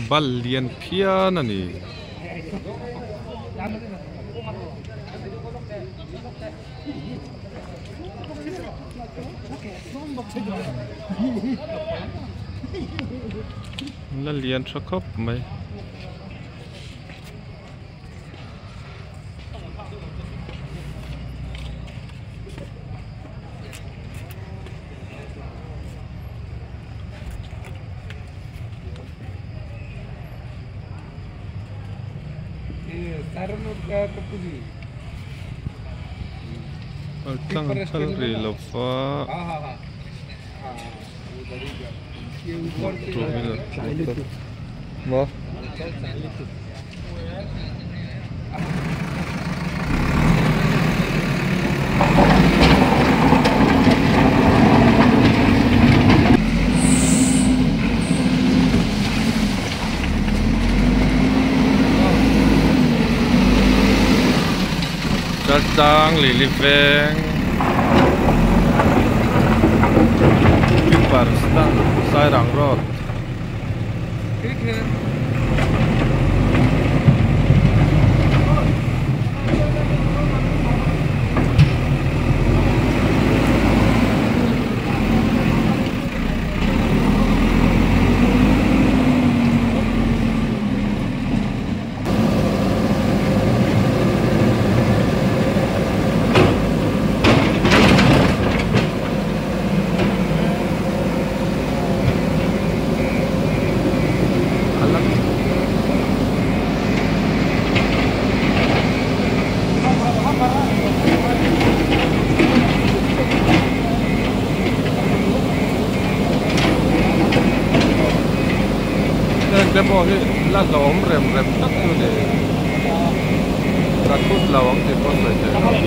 Bal lian phian a ni. La lian tha khawp mai. Tlang an phal rih lo va two wheeler motor maw. Chaltlang Lily Veng Keeper Stand Sairang Road. Heng te pawh hi la hlawm rem rem tak chu ni ka thut lo ang tih pawh sawi theih loh.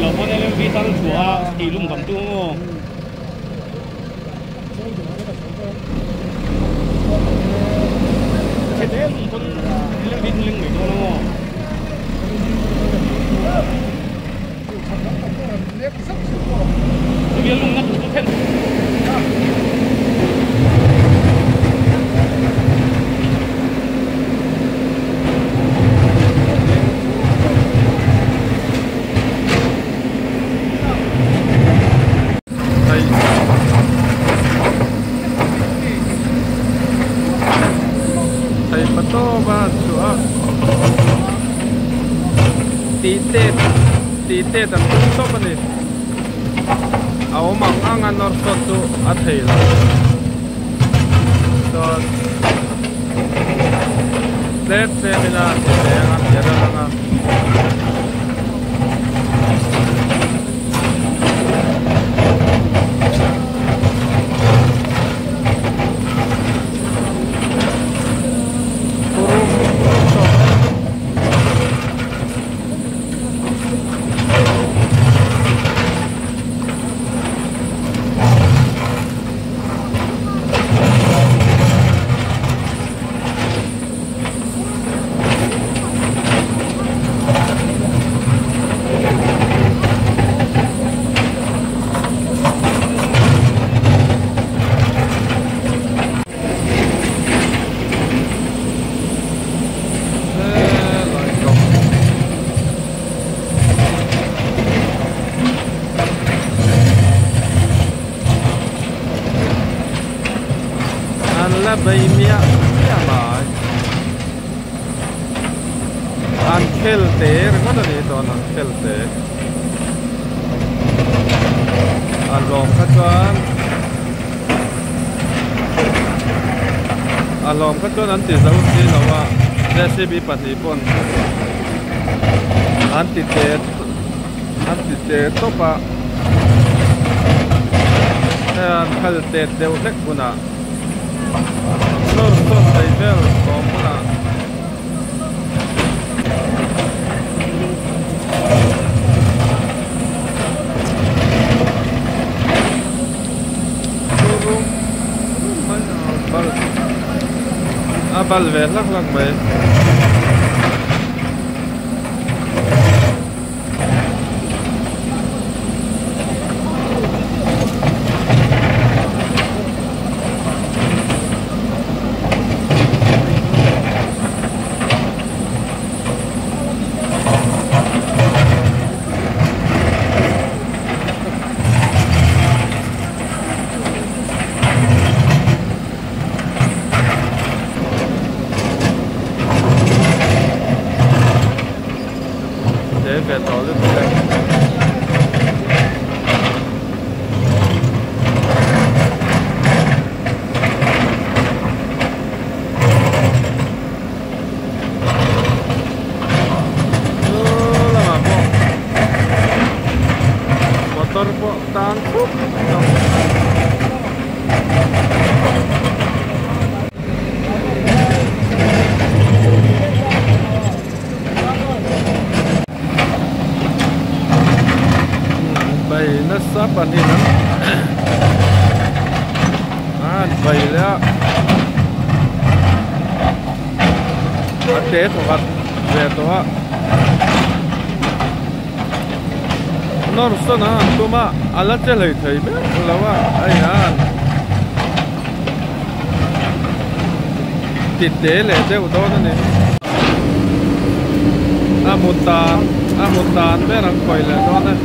Thei patawp a chhuah a tih tet tih tet an tum tawp a ni a awm ang ang a nawr sawt chu a thei lo chuan tlem tlem ila ti ve ang a ti reuh ang a. An la bei miah miah mai an khel te ringawt a ni tawn an khel te a hlawm kha chuan a hlawm kha chuan an ti zo si lo a JCB pahnih pawn an ti te an ti te tawp a hei an khal tet deuh hlek hunah nawr sawn thei vel tawm hunah. A bal ve hlak hlak mai. ve tawh lutuk e. Chu lamah pawh motor pawh tang khup tawh. Bai nasa pahnih an an bai leh a a te thawkhat ve tawh a nawr sawn a an tum a a la che hlei thei ber lo a hei hian ti te leh deuh dawn a ni. A hmu tan a hmu tan ber an khawih leh dawn e.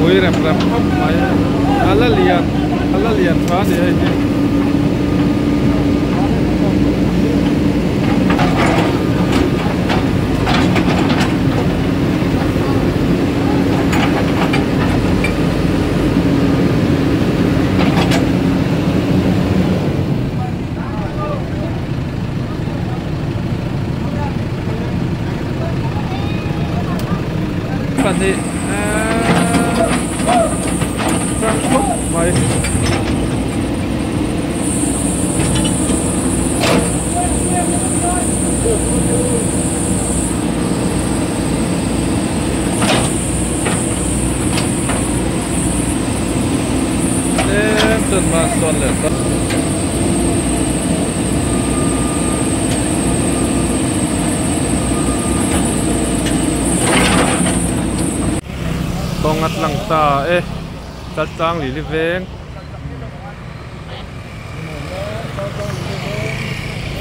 Ui rem rem khawp mai a a la lian a la lian tha a ni hei hi. Pahnih rang khawp mai. Tlem chuan hma sawn leh ta. Kawng a tlang ta e Chaltlang Lili veng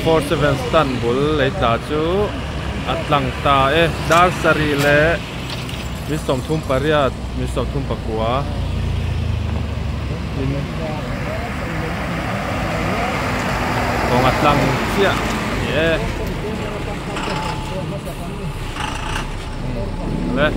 47 stand bul lei tla chu a tlang ta e dar sarih leh min 38 min 34 in kawng a tlang chiah a ni e. Le.